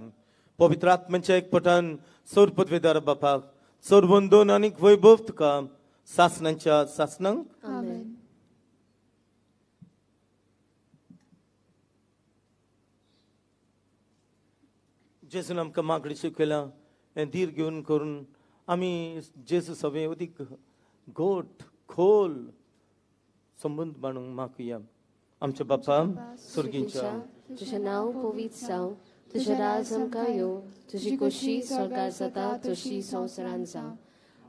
पवित्र आत्म्याच्या एकपटान सोर पदवेदार बापाक सोर वंदोन आनीक वैभव तुका सासणांच्या सासणांक. आमेन. जेजून आमकां मागणी शिकयलां हें धीर घेवन करून आमी जेजू सगळें अदीक घोट खोल संबंद बांदूंक मागुया. आमच्या बापा सुर्गींच्या, तुजें नांव पवित्र जावं, तुजें राज आमकां येवं, तुजी खोशी स्वर्गार जाता तशी संवसारांत जावं.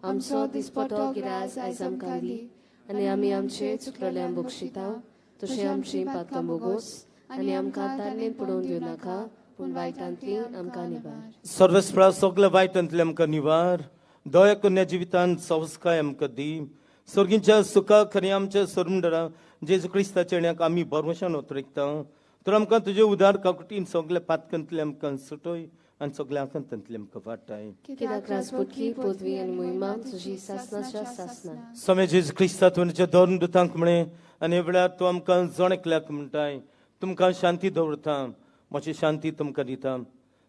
आमचो दिसपटो गिरास आयज आमकां दी आनी आमी आमचे चुकलेल्यांक बक्षिता तशें आमची पातकां बोगोस आनी आमकां तारणेंत पडोवन दिवं नाका, पूण वायटांतली आमकां निवार. सर्वेस्परा, सगळ्या वायटांतली आमकां निवार. दया कन्या जिवितांत संस्काय आमकां दी. सर्गींच्या सुखा खरें आमच्या सरमुंडरा जेजू क्रिस्ताच्या येण्याक आमी भरवशान उतरयता. तर आमकां तुजे उदार काकुटीन सगळ्या पातकांतले आमकां सुटय आनी सगळ्या आकांतांतले आमकां वाटाय. कित्याक राजपोटकी पदवी आनी महिमा तुजी सासणाच्या सासणाक. स्वामी जेजू क्रिस्ता तुवें धर्मदूतांक म्हळें आनी वेळार तूं आमकां जण एकल्याक म्हणटाय, तुमकां शांती दवरता, म्हजी शांती तुमकां दिता.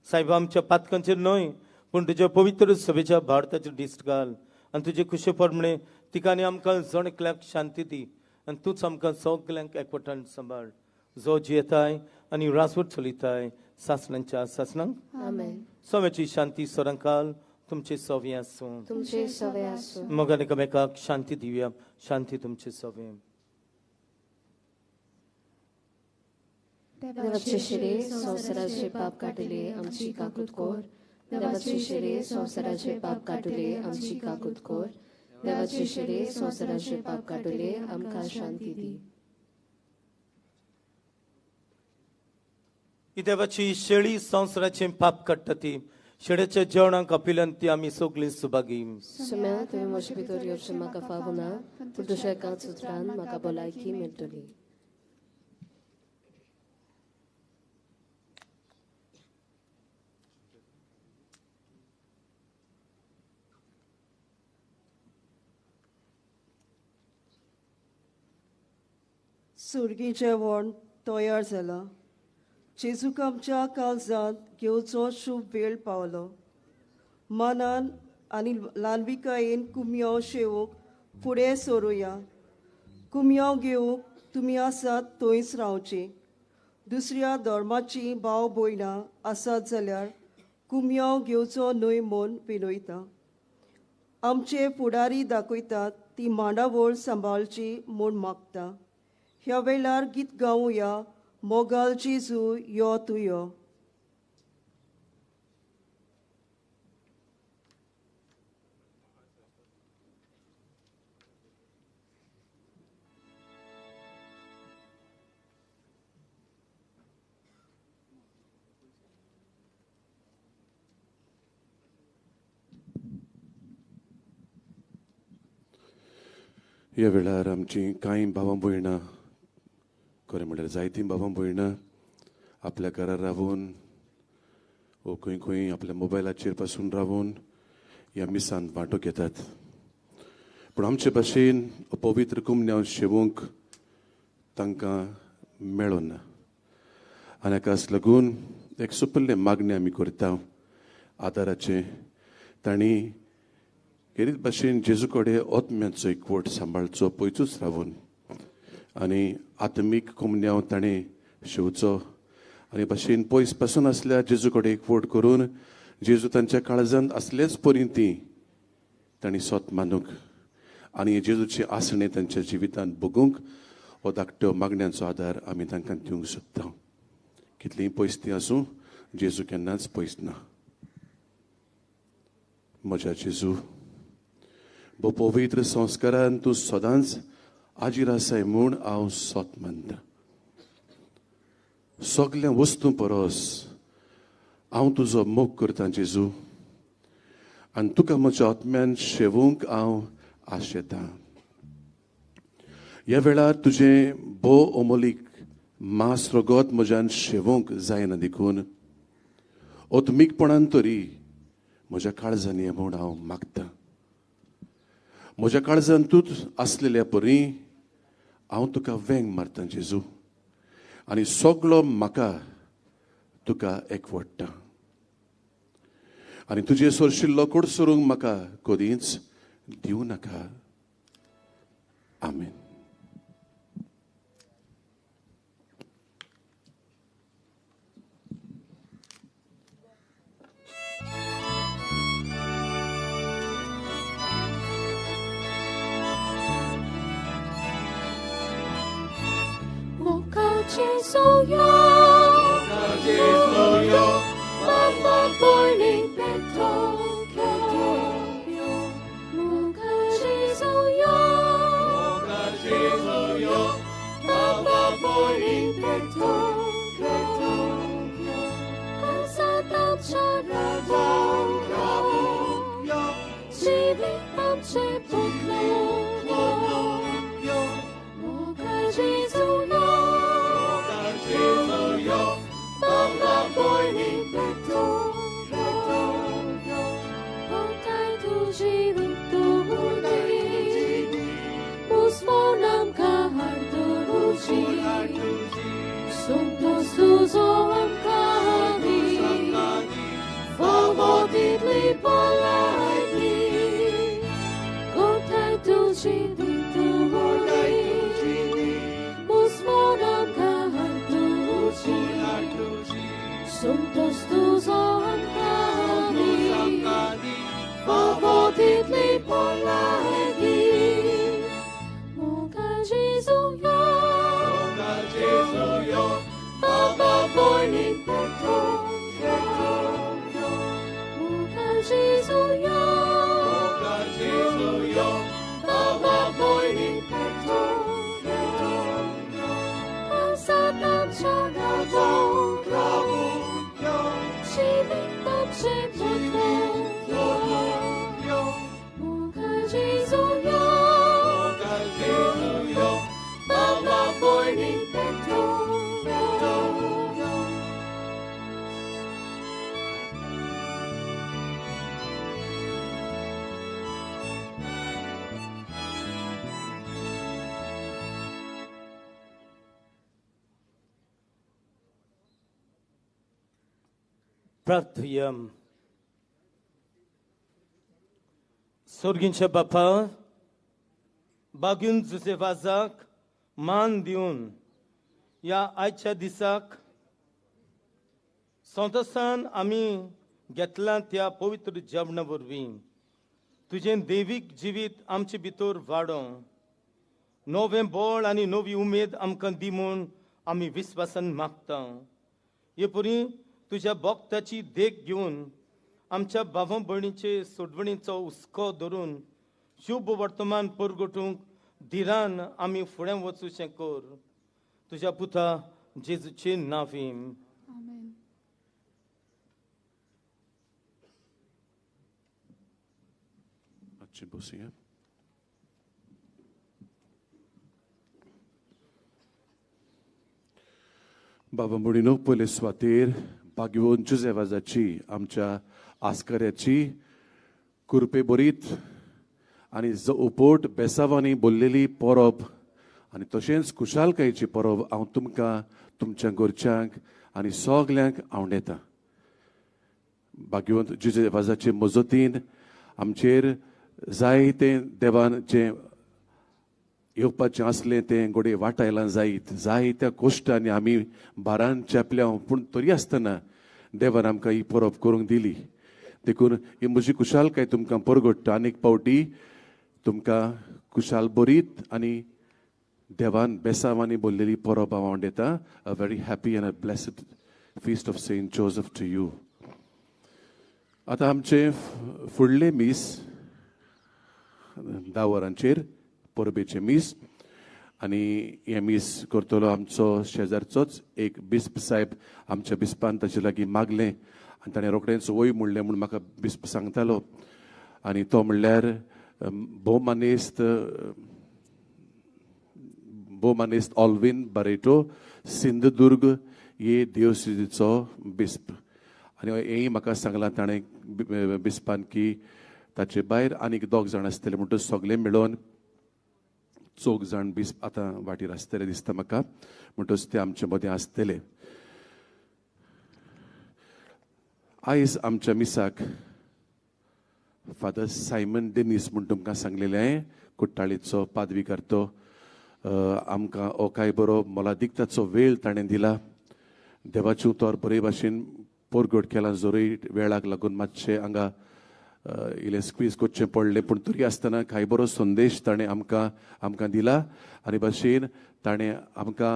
सायबा, आमच्या पातकांचेर न्हय पूण तुज्या पवित्र सभेच्या भारताचेर दिश्ट घाल आनी तुजे खुशे प्रमाणे तिका आनी आमकां जण एकल्याक शांती दी आनी तूंच आमकां सगल्यांक एकवटान सांबाळ, जो जियेताय आनी रासवट चलयताय सासणांच्या सासणांक. आमेन. स्वाम्याची शांती सदांकाल तुमचे सवे आसूं. तुमचे सवे आसूं. मोगान एकामेकाक शांती दिवया. शांती तुमचे सवे. देवाचे शिरे संवसाराचे पाप काडले आमची काकूत कोर. देवाचे शिरे संवसाराचे पाप काडले आमची काकूत कोर. देवाचे शिरे संवसाराचे पाप काडले आमकां शांती दी. ही देवाची शेळी संवसाराचें पाप काडटा ती शेळेच्या जेवणाक अपिल्यान ती आमी सगळीं सुभागी. सुम्या, तुवें म्हजे भितर येवचें म्हाका फावना, पूण तुज्या एकाच उतरान म्हाका भलायकी मेळटली. सुर्गी जेवण तयार जाला. जेजूक आमच्या काळजांत घेवचो शुभ वेळ पावलो. मनान आनी ल्हानविकायेन कुमयो शेवूंक फुडें सरुया. कुमयो घेवंक तुमी आसात थंयच रावची. दुसऱ्या धर्माची भाव भयणां आसात जाल्यार कुमयो घेवचो न्हय म्हूण विनयता. आमचे फुडारी दाखयतात ती मांडावळ सांबाळची म्हूण मागता. ह्या वेळार गीत गावया मोगाल जेजू यो तूं यो. ह्या वेळार आमची कांय भावां भयणां, खरें म्हणल्यार जायतीं भावां भयणां आपल्या घरा रावून वो खंय खंय आपल्या मोबायलाचेर पासून रावून ह्या मिसांत वांटो घेतात. पूण आमचे भाशेन पवित्र कुमन्यांव शेवूंक तांकां मेळना आनी हाकाच लागून एक सुपुल्लें मागणें आमी करता आदाराचें. तांणी खेरीत भाशेन जेजू कडेन आत्म्याचो एकवट सांबाळचो पयसूच रावून आनी आत्मीक कुमन्यांव ताणें शेवचो आनी भाशेन पयस पासून आसल्यार जेजू कडेन एकवट करून जेजू तांच्या काळजांत आसलेच परी ती तांणी सोत मानूंक आनी जेजूची आसणें तांच्या जिवितांत भोगूंक हो धाकट्यो मागण्यांचो आदार आमी तांकां दिवंक सोदता. कितलीं पयस ती आसूं, जेजू केन्नाच पयस ना. म्हज्या जेजू, भो पवित्र संस्कारान तूं सदांच आजीर आसाय म्हूण हांव सोत मानता. सगल्या वस्तूं परस हांव तुजो मोग करता जेजू आनी तुका म्हज्या आत्म्यान शेवूंक हांव आशेतां. ह्या वेळार तुजें भोव अमोलीक मांस रगत म्हज्यान शेवूंक जायना देखून आत्मीकपणान तरी म्हज्या काळजान हें म्हूण हांव मागतां. म्हज्या काळजान तूंच आसलेल्या परी हांव तुका वेंग मारता जेजू आनी सगलो म्हाका तुका एकवडटा आनी तुजे सरशिल्लो कोडसरूंक म्हाका कदींच दिवं नाका. आमेन. प्रार्थुया. सोर्गींच्या बापा, बागून जुसेफाजाक मान दिवन ह्या आयच्या दिसाक संतोसान आमी घेतलां त्या पवित्र जेवणा वरवीं तुजें देवीक जिवीत आमचे भितर वाडोवं, नवें बळ आनी नवी उमेद आमकां दी म्हूण आमी विस्वासान मागता. हे परी तुज्या भक्ताची देख घेवन आमच्या भाव भयणीचे सोडवणीचो हुस्को धरून शुभ वर्तमान परगटूंक धिरान आमी फुडें वचूचें कर. तुज्या पुता जेजूचे नांवी. बसया. बाबा मुडीनो पयले सुवातेर भाग्यवंत जुजेवाजाची आमच्या आस्कऱ्याची कुरपे बरीत आनी उपोट बेसावांनी बोल्लेली परब आनी तशेंच खुशालकायेची परब हांव तुमकां, तुमच्या घरच्यांक आनी सगल्यांक आवडटा. भाग्यवंत जुजेवाजाचे मजतीन आमचेर जायतें देवान जें येवपाचें आसलें तें घोडये वाटायलां जायत, जायत्या कश्टांनी आमी भारान चेपल्या, पूण तरी आसतना देवान आमकां ही परब करूंक दिली. देखून ही म्हजी खुशालकाय तुमकां परगट्टा. आनीक फावटी तुमकां खुशाल बरीत आनी देवान बेसावांनी बोल्लेली परब हांव आवडटा. A very happy and a blessed feast of Saint Joseph to you. आतां आमचें फुडलें मीस 10 वरांचेर परबेचें मीस आनी हें मीस करतलो आमचो शेजारचोच एक बिस्प साहेब. आमच्या बिस्पान ताचे लागीं मागलें आनी ताणें रोखडेंच वय म्हणलें म्हूण म्हाका बिस्प सांगतालो. आनी तो म्हणल्यार भोवमानेस्त ऑल्विन बारेटो, सिंधुदुर्ग हे देवसिचो बिस्प. आनी हेंय म्हाका सांगलां ताणें बिस्पान की ताचे भायर आनीक 2 जाण आसतले, म्हणटच सगळे मेळोवन 4 जाण बिस्प आतां वाटेर आसतले दिसता म्हाका, म्हणटच ते आमचे मदें आसतले. आयज आमच्या मिसाक फादर सायमन डेनीस म्हूण तुमकां सांगलेलें, कुट्टाळीचो पादवीकार, तो आमकां हो काय बरो मोलादीक ताचो वेळ ताणें दिला. देवाचें उतर बरे भाशेन परगट केलां, जरूय वेळाक लागून मातशें हांगा इल्लें स्क्वीज करचें पडलें, पूण तरी आसतना कांय बरो संदेश ताणें आमकां आमकां दिला. आनी भाशेन ताणें आमकां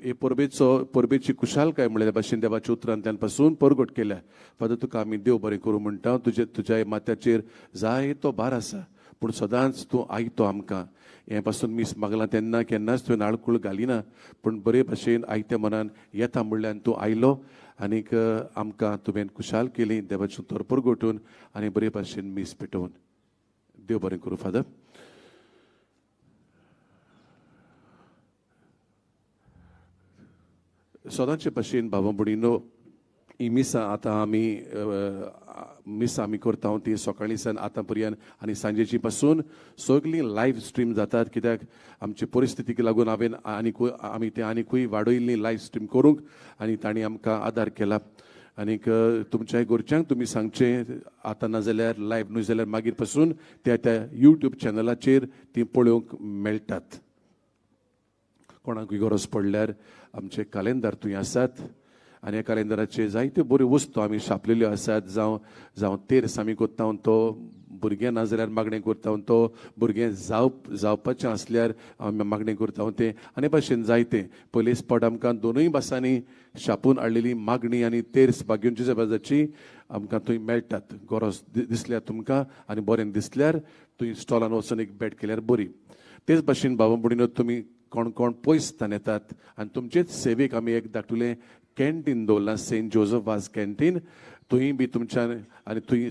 हे परबेचो परबेची खुशालकाय म्हणल्यार भाशेन देवाच्या उतरांतल्यान पासून परगट केल्या. फादर तुका आमी देव बरें करूं म्हणटा. तुजे तुज्या माथ्याचेर जाय तो भार आसा, पूण सदांच तूं आयतो आमकां. हें पासून मीस मागलां तेन्ना केन्नाच तुवें आळकूळ घालिना, पूण बरे भाशेन आयत्या मनान येता म्हणल्यान तूं आयलो आनीक आमकां तुवें खुशाल केली देवाचें उतर परगटून आनी बरे भाशेन मीस पेटोवन. देव बरें करूं फादर. सदांचे भाशेन बाबा भयणीनो, ही मिसां आतां आमी मिसां आमी करता ती सकाळीं सावन आतां पर्यंत आनी सांजेची पासून सगळीं लायव्ह स्ट्रीम जातात. कित्याक आमचे परिस्थितीक लागून हांवें आनीकूय आमी तें आनीकूय वाडयल्ली लायव्ह स्ट्रीम करूंक आनी तांणी आमकां आदार केला. आनीक तुमच्या घरच्यांक तुमी सांगचें, आतां ना जाल्यार लायव्ह न्हय जाल्यार मागीर पासून त्या त्या यूट्यूब चॅनलाचेर तीं पळोवंक मेळटात. कोणाकूय गरज पडल्यार आमचे कालेंदार थंय आसात आनी ह्या कालेंदाराचेर जायत्यो बऱ्यो वस्तू आमी छापलेल्यो आसात. जावं जावं तेर्स आमी करता तो भुरगें ना जाल्यार मागणें करता तो भुरगें जावपाचें आसल्यार आमी मागणें करता तें आनी भाशेन जायतें. पयलेच फावट आमकां दोनूय भासांनी छापून हाडलेली मागणी आनी तेर्स बागेवची जबाजाची आमकां थंय मेळटात. गरज दिसल्यार तुमकां आनी बरें दिसल्यार थंय स्टॉलान वचून एक भेट केल्यार बरी. तेच भाशेन बाबा भयणीनो, तुमी कोण कोण पयसतान येतात आनी तुमचेच सेवेक आमी एक धाकटुलें कॅन्टीन दवरलां, सेंट जोजफ वाज कॅन्टीन. थंय बी तुमच्यान आनी थंय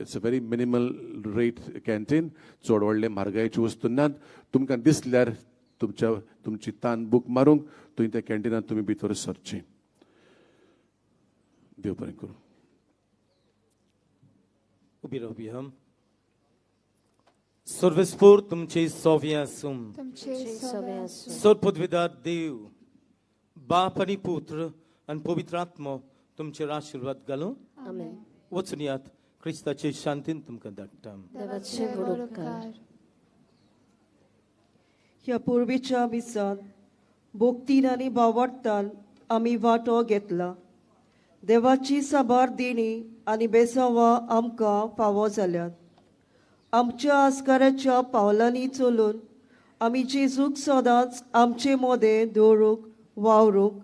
it's a very minimal rate canteen, चड व्हडले म्हारगायेच्यो वस्तू नात. तुमकां दिसल्यार तुमच्या तुमची तान बूक मारूंक थंय त्या कॅन्टिनांत तुमी भितर सरचें. देव बरें करूं. उबी रावया. सर्वेस्पोर तुमचे सोवे आसूं. सर्वपदवीदार देव बाप आनी पुत्र आनी पवित्र आत्मो तुमचेर आशिर्वाद घालूं. आमेन. वचून यात, क्रिस्ताचे शांतीन तुमकां धाडटा. देवाचे व्हड उपकार. ह्या पुर्वीच्या मिसान भोक्तीन आनी भावार्थान आमी वांटो घेतला. देवाची साबार देणी आनी बेसांवां आमकां फावो जाल्यात. आमच्या आस्काराच्या पावलांनी चलून आमी जेजूक सदांच आमचे मदें दवरूंक वावरूंक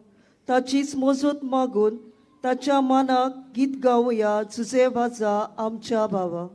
ताचीच मजत मागून ताच्या मनाक गीत गावया. जुजे वाजा आमच्या भावा.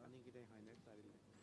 आनी कितें हायलायट जाल्लें.